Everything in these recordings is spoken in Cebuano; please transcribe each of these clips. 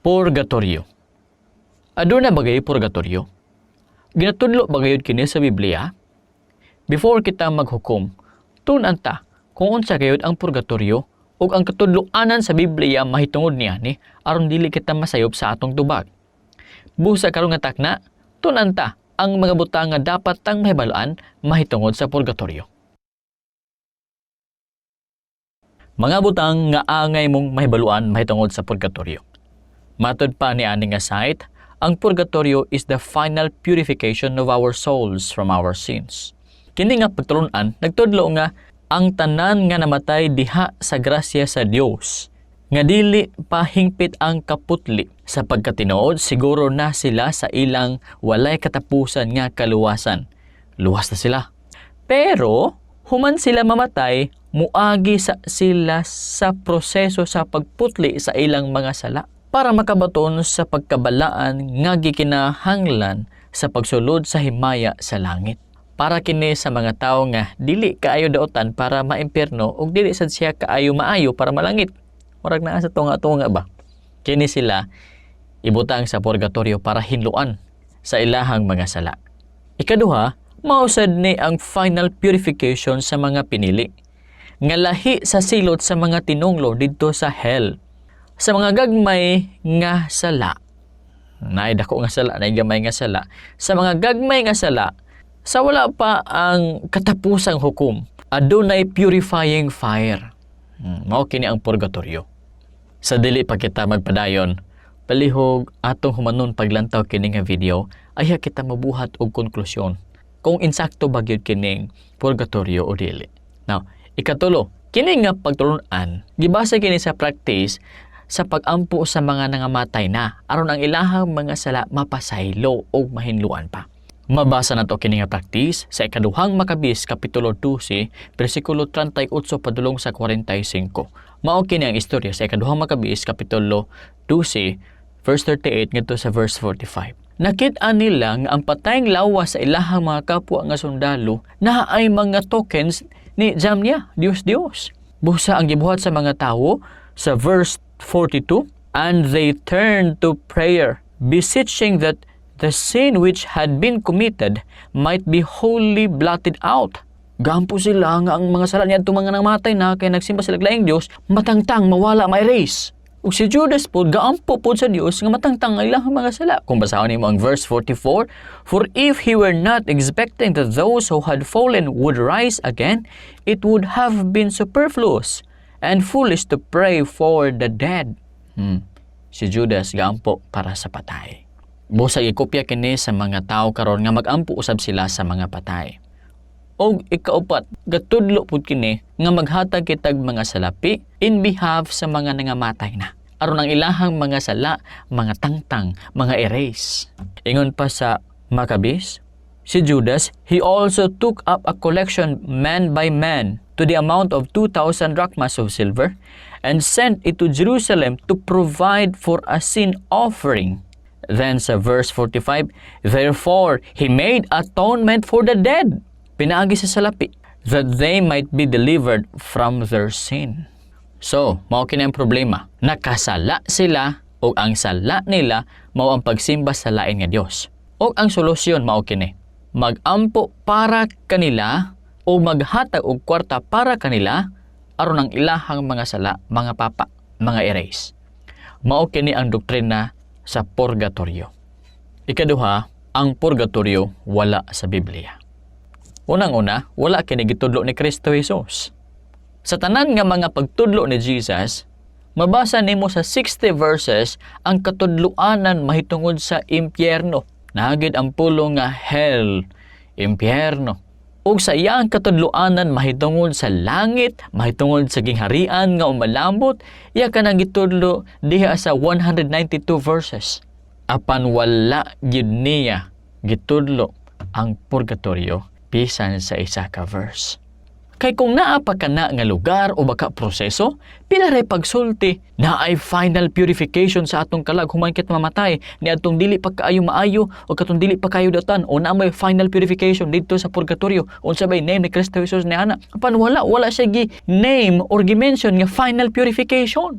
Purgatorio. Aduna ba gayud purgatorio? Ginatudlo ba gayud kini sa Biblia? Before kita maghukom, tun-an ta kung unsa gayud ang purgatorio ug ang katudloanan sa Biblia mahitungod niani aron dili kita masayop sa atong tubag. Busa karon nga takna, tun-an ta ang mga butang nga dapat tang mahibaloan mahitungod sa purgatorio. Mga butang nga angay mong mahibaluan mahitungod sa purgatorio. Matod pa ni ani nga site, ang purgatorio is the final purification of our souls from our sins. Kini nga pagtulunan nagtudlo nga ang tanan nga namatay diha sa grasya sa Dios nga dili pa hingpit ang kaputli sa pagkatinuod siguro na sila sa ilang walay katapusan nga kaluwasan. Luwas na sila. Pero human sila mamatay, muagi sa sila sa proseso sa pagputli sa ilang mga sala para makabaton sa pagkabalaan nga gikinahanglan sa pagsulod sa himaya sa langit. Para kini sa mga tawo nga dili kaayo daotan para maimpierno ug dili sad siya kaayo maayo para malangit. Murag naa sa tunga-tunga ba? Kini sila ibutang sa purgatorio para hinluan sa ilahang mga sala. Ikaduha, mausad ni ang final purification sa mga pinili nga lahi sa silot sa mga tinunglo didto sa hell. Sa mga gagmay nga sala, naay dako nga sala, naay gamay nga sala. Sa mga gagmay nga sala, sa wala pa ang katapusang hukom, adunay purifying fire. Mao kini ang purgatorio. Sa dili pa kita magpadayon, palihog atong humanon paglantaw kini nga video, ayha kita mabuhat og konklusyon kung insakto ba gyud kining purgatorio o dili. Now, ikatulo, kini nga pagtulunan, gibasa kini sa practice sa pagampo sa mga nangamatay na aron ang ilahang mga sala mapasaylo o mahinluan pa. Mabasa nato kini nga practice sa Ikaduhang Makabis kapitulo 12 bersikulo 38 padulong sa 45. Mao kini ang istorya sa Ikaduhang Makabis kapitulo 12 verse 38 ngadto sa verse 45. Nakit-an nila nga ang patayng lawas sa ilahang mga kapwa nga sundalo na ay mga tokens ni Jamnia, Dios Dios. Busa ang gibuhat sa mga tawo sa verse 42, "And they turned to prayer, beseeching that the sin which had been committed might be wholly blotted out." Gampo sila nga ang mga sala niya mga namatay na kay nagsimba sila laing Dios, matangtang mawala, ma-erase. Ug si Judas po, gaampo po sa Dios nga matangtang ang ilang mga sala. Kung basahon nimo ang verse 44, "For if he were not expecting that those who had fallen would rise again, it would have been superfluous and foolish to pray for the dead." Si Judas gaampo para sa patay. Busag ikopya kini sa mga tao karon nga magampo usab sila sa mga patay. Og ikaupat, gatudlo pud kini nga maghatag kitag mga salapi in behalf sa mga nangamatay na aron ang ilahang mga sala, mga tangtang, mga erase. Ingon pa sa Maccabees, si Judas, "He also took up a collection man by man to the amount of 2,000 drachmas of silver and sent it to Jerusalem to provide for a sin offering." Then sa verse 45, "Therefore, he made atonement for the dead," pinaagi sa salapi, "that they might be delivered from their sin." So, mao kini ang problema. Nakasala sila ug ang sala nila mao ang pagsimba sa lain nga Dios. Ug ang solusyon mao kini. Magampo para kanila o maghatag og kwarta para kanila aron ang ilahang mga sala, mga papa, mga erase. Mao kini ang doktrina sa purgatorio. Ikaduha, ang purgatorio wala sa Biblia. Unang-una, wala kini gitudlo ni Kristo Jesus. Sa tanan nga mga pagtudlo ni Jesus, mabasa nimo sa 60 verses ang katudloanan mahitungod sa impyerno. Nagid ang pulong nga hell, impyerno. Ug sa iyang katudloanan mahitungod sa langit, mahitungod sa gingharian nga umalambot, iya kanang gitudlo diha sa 192 verses. Apan wala gyud niya gitudlo ang purgatorio bisan sa isa ka verse. Kay kung naa pa kana nga lugar o baka proseso, pila ray pagsulti na ay final purification sa atong kalag human kit mamatay ni atong dili pa kaayo maayo o katong dili pa kaayo datan o naa may final purification didto sa purgatorio, unsa bay name ni Kristo Jesus ni ana. Apan wala siya gi name or gi mention nga final purification.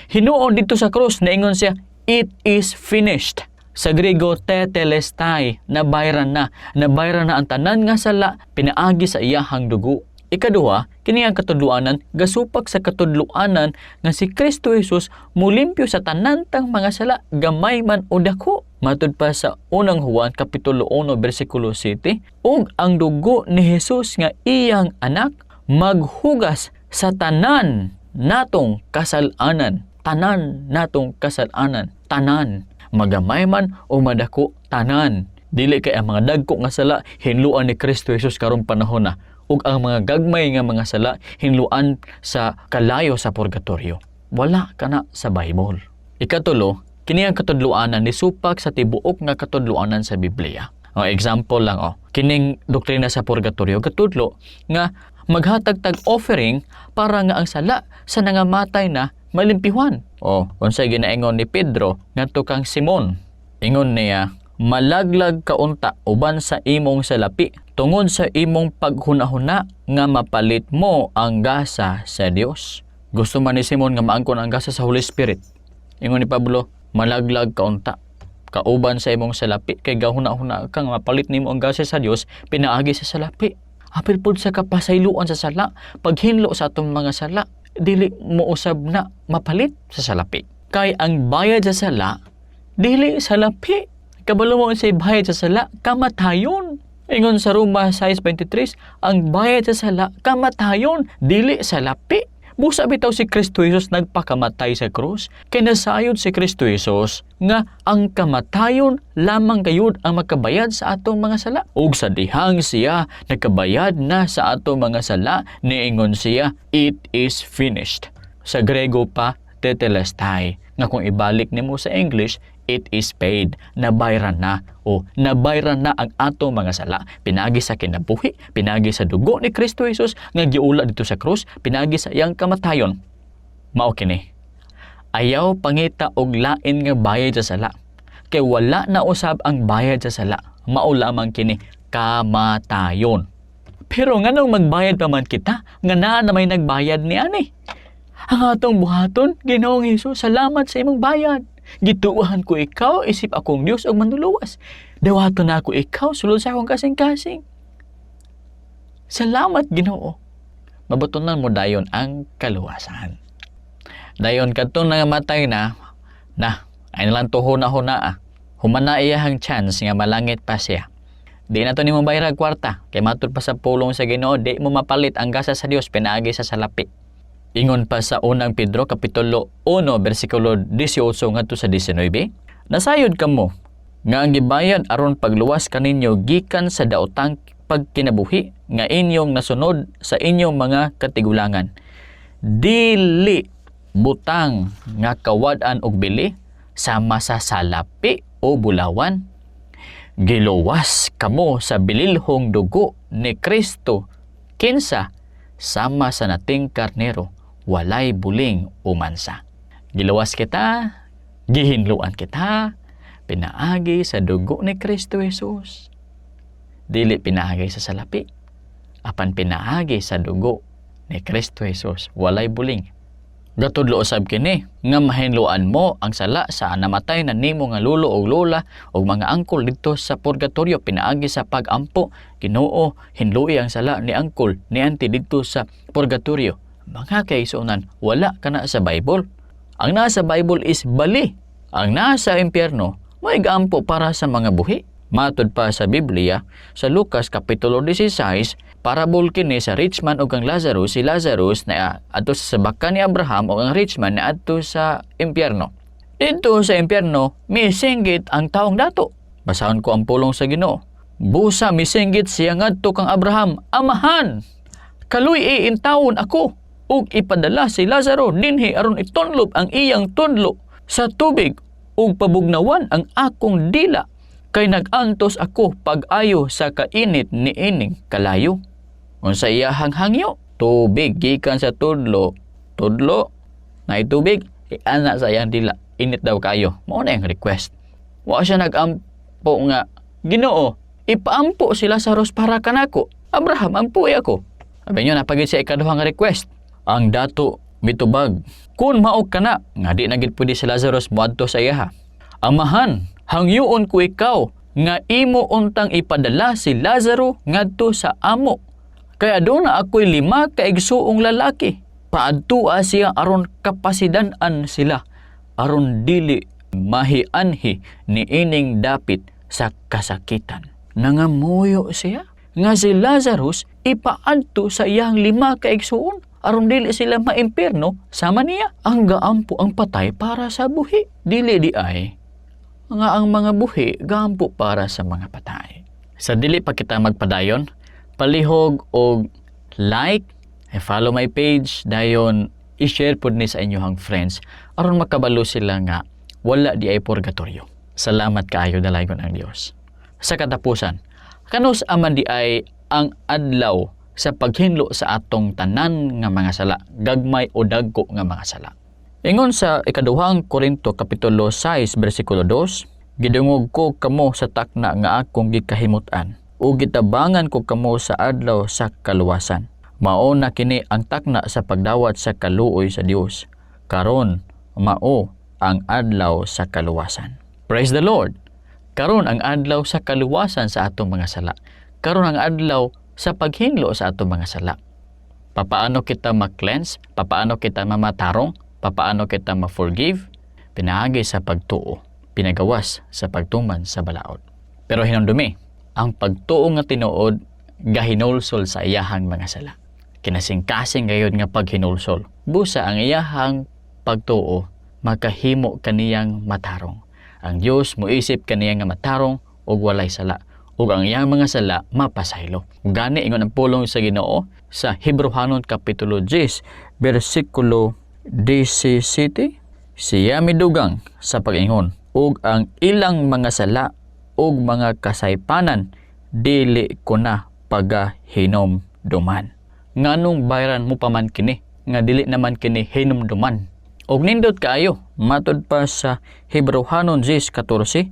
Hinuon didto sa cross naingon siya, "It is finished." Sa Grego, tetelestai, nabayran na. Nabayran na ang tanan nga sala pinaagi sa iyahang dugo. Ikaduha, kini ang katudloanan gasupak sa katudloanan nga si Kristo Jesus mulimpyo sa tanan tang mga sala, gamay man o dako. Matud pa sa Unang Juan kapitulo 1 bersikulo 7, ug ang dugo ni Jesus nga iyang anak maghugas sa tanan natong kasalanan. Tanan natong kasalanan, tanan, magamay man o madako, tanan. Dili kay ang mga dagko nga sala hinluan ni Kristo Jesus karong panahon na ug ang mga gagmay nga mga sala hinluan sa kalayo sa purgatorio. Wala kana sa Bible. Ikatulo, kini ang katudloanan ni supak sa tibuok nga katudloanan sa Biblia. O, example lang oh, kining doktrina sa purgatorio katudlo nga maghatag tag offering para nga ang sala sa nangamatay na malimpihan. O, unsay ginaingon ni Pedro ngadto kang Simon? Ingon niya, "Malaglag ka unta uban sa imong salapi tungod sa imong paghunahuna nga mapalit mo ang gasa sa Dios." Gusto man ni Simon nga maangkon ang gasa sa Holy Spirit. Ingon ni Pablo, "Malaglag ka unta kauban sa imong salapi kay gahuna-huna ka nga mapalit nimo ang gasa sa Dios pinaagi sa salapi." Apil pud sa kapasayloan sa sala, paghinlo sa atong mga sala, dili mo usab na mapalit sa salapi. Kay ang bayad sa sala dili salapi. Kabalo mo unsay bayad sa sala? Kamatayon. Ingon sa Roma 6:23, ang bayad sa sala kamatayon, dili salapi. Busa bitaw si Kristo Jesus nagpakamatay sa krus, kay nasayod si Kristo Jesus nga ang kamatayon lamang gayud ang makabayad sa atong mga sala. Ug sa dihang siya nakabayad na sa atong mga sala, niingon siya, "It is finished." Sa Grego pa, tetelestai, nga kung ibalik nimo sa English, "It is paid." Nabayran na o nabayran na ang atong mga sala pinaagi sa kinabuhi, pinaagi sa dugo ni Kristo Jesus nga giula didto sa krus, pinaagi sa iyang kamatayon. Mao kini, ayaw pangita og lain nga bayad sa sala kay wala na usab ang bayad sa sala. Mao lamang kini, kamatayon. Pero nganong magbayad pa man kita nga naa na may nagbayad ni ani? Ang atong buhaton, "Ginoong Hesus, salamat sa imong bayad. Gituohan ko ikaw isip akong Dios ug Manluluwas. Dawaton nako ikaw sulod sa akong kasing-kasing. Salamat, Ginoo." Mabatunan mo dayon ang kaluwasan. Dayon kadtong nangamatay na, na ay nalang tuhuna-huna ah. Humana iyahang chance nga malangit pa siya. Di na to nimo bayarag kwarta kay matud pa sa pulong sa Ginoo, di mo mapalit ang gasa sa Dios pinaagi sa salapi. Ingon pa sa Unang Pedro kapitulo 1 bersikulo 18 ngadto sa 19, nasayod kamo nga ang gibayad aron pagluwas kaninyo gikan sa daotang pagkinabuhi nga inyong nasunod sa inyong mga katigulangan, dili butang nga kawad-an og bili sama sa salapi o bulawan. Giluwas kamo sa bililhong dugo ni Kristo, kinsa sama sa nating karnero, walay buling o mansa. Giluwas kita, gihinluan kita, pinaagi sa dugo ni Kristo Jesus. Dili pinaagi sa salapi, apan pinaagi sa dugo ni Kristo Jesus, walay buling. Gatudlo usab kini nga mahinluan mo ang sala sa namatay na nimo nga lolo o lola o mga angkol didto sa purgatorio pinaagi sa pag-ampo, "Ginoo, hinlui ang sala ni angkol, ni auntie didto sa purgatorio." Mga kaigsuonan, wala kana sa Bible. Ang nasa Bible is bali. Ang nasa impyerno, may gaampo para sa mga buhi. Matud pa sa Biblia, sa Lucas Kapitulo 16, parable kini sa rich man ug ang Lazarus. Si Lazarus na adto sa sabakan ni Abraham ug ang rich man na adto sa impyerno. Didto sa impyerno, misinggit ang taong dato. Basahon ko ang pulong sa Ginoo. Busa misinggit siya ngadto kang Abraham, "Amahan, kaluy-i intawon ako ug ipadala si Lazaro dinhi aron itunlob ang iyang tudlo sa tubig ug pabugnawan ang akong dila kay nag-antos ako pag-ayo sa kainit ni ining kalayo." Unsa iyahang hangyo? Tubig gikan sa tudlo. Tudlo na tubig ana sa iyang dila. Init daw kayo. Mao na yung request. Wa siya nag-ampo nga, "Ginoo, ipaampo si Lazarus para kanako. Abraham, ampuy ako." Sabi niyo, napagid sa ikaduhang request. Ang dato mitubag, "Kung mao kana, nga di na gid pwede si Lazarus moadto sa iyaha." "Amahan, hangyoon ko ikaw nga imo untang ipadala si Lazaro ngadto sa amo. Kay aduna ako'y lima ka igsuong lalaki. Paadtua siya aron kapasidan-an sila, aron dili mahianhi niining dapit sa kasakitan." Nangamuyo siya nga si Lazarus ipaadto sa iyang lima ka igsuon aron dili sila maimpierno sama niya. Ang gaampo ang patay para sa buhi. Dili diay nga ang mga buhi gaampo para sa mga patay. Sa dili pa kita magpadayon, palihog og like, e follow my page, dayon i-share pod ni sa inyong friends aron makabalo sila nga wala diay purgatorio. Salamat kaayo, dalaygon ang Dios. Sa katapusan, kanus-a man diay ang adlaw sa paghinlo sa atong tanan nga mga sala, gagmay o dagko nga mga sala? Ingon sa Ikaduhang Korinto kapitulo 6 bersikulo 2, "Gidungog ko kamo sa takna nga akong gikahimut-an ug gitabangan ko kamo sa adlaw sa kaluwasan. Mao na kini ang takna sa pagdawat sa kaluoy sa Dios. Karon mao ang adlaw sa kaluwasan." Praise the Lord. Karon ang adlaw sa kaluwasan sa atong mga sala. Karon ang adlaw sa paghinlo sa atong mga sala. Papaano kita ma-cleanse? Papaano kita mamatarong? Papaano kita ma-forgive? Pinaagi sa pagtuo, pinagawas sa pagtuman sa balaod. Pero hinumdumi, ang pagtuo nga tinuod gahinulsol sa iyahang mga sala. Kinasingkasing gayud nga paghinulsol. Busa ang iyahang pagtuo makahimo kaniyang matarong. Ang Dios moisip kaniya nga matarong ug walay sala ug ang iyang mga sala mapasaylo. Gani ingon ang pulong sa Ginoo sa Hebreohanon kapitulo 10 bersikulo 17, "Siya midugang sa pag-ingon, 'Ug ang ilang mga sala ug mga kasaypanan dili ko na pagahinumduman.'" Nganong bayran mo pa man kini nga dili naman kini hinumduman? Ug nindot kaayo, matud pa sa Hebreohanon 10:14,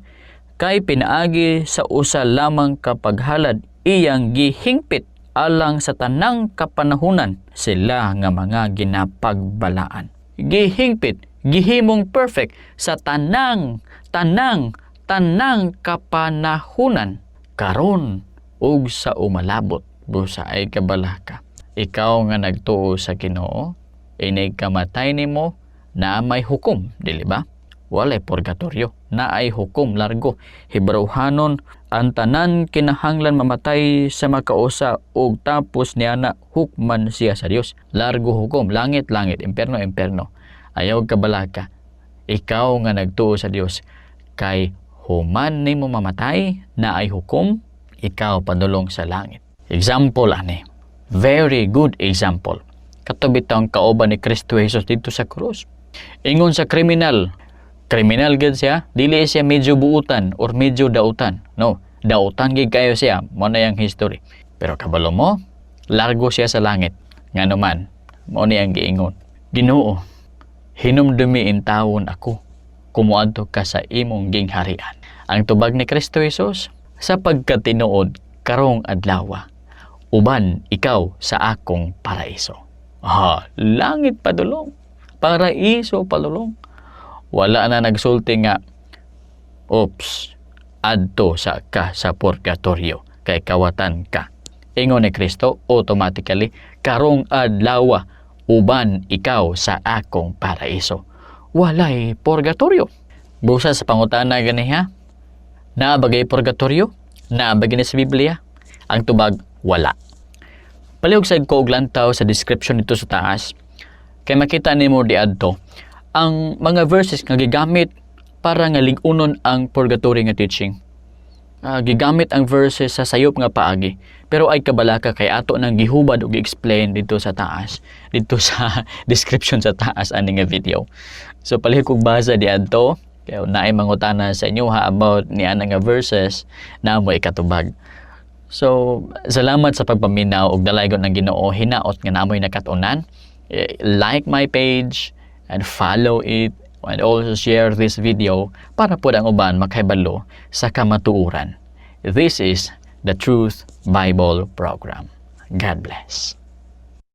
"Kay pinaagi sa usa lamang ka paghalad iyang gihingpit alang sa tanang kapanahunan sila nga mga ginapagbalaan." Gihingpit, gihimong perfect sa tanang tanang tanang kapanahunan, karon ug sa umalabot. Busa ay kabalaka. Ikaw nga nagtuo sa Ginoo, inig kamatay nimo na may hukom, dili ba? Walay purgatorio, naay hukom largo. Hebreohanon, "Ang tanan kinahanglan mamatay sa makausa ug tapos niana hukman siya sa Dios." Largo hukom, langit langit, imperno imperno. Ayaw kabalaka. Ikaw nga nagtuo sa Dios, kay human nimo mamatay naay hukom, ikaw padulong sa langit. Example ani. Very good example. Kato bitawng kauban ni Kristo Jesus didto sa krus. Ingon sa kriminal, kriminal gid siya, dili siya medyo buutan or medyo dautan. No, dautan gid kayo siya, mao na yang history. Pero kabalo mo, largo siya sa langit. Ngano man, mao ni ang giingon, "Ginoo, hinumdumi intawon ako kung moadto ka sa imong gingharian." Ang tubag ni Kristo Jesus, "Sa pagkatinuod, karong adlawa, uban ikaw sa akong paraiso." Ah, langit padulong. Paraiso padulong. Wala na nagsulti nga, "Oops, adto sa ka sa purgatorio, kay kawatan ka." Ingon ni Kristo, automatically, "Karong adlawa, uban ikaw sa akong paraiso." Walay purgatorio. Busa sa pangutana gani ha, naa ba gay purgatorio? Naa ba gani sa Biblia? Ang tubag, wala. Palihog sad ko og lantaw sa description didto sa taas. Kay makita nimo diadto ang mga verses nga gigamit para nga lig-unon ang purgatory nga teaching. Gigamit ang verses sa sayop nga paagi. Pero ay kabalaka kay ato nang gihubad ug gi-explain didto sa taas, didto sa description sa taas ani nga video. So palihog kog basa diadto kay naay mangutana sa inyo ha about ni ana nga verses na mo ikatubag. So, salamat sa pagpaminaw ug dalaygon ng Ginoo, hinaot nga namoy nakat-unan. Like my page and follow it and also share this video para pod ang uban makahibalo sa kamatuoran. This is the Truth Bible Program. God bless.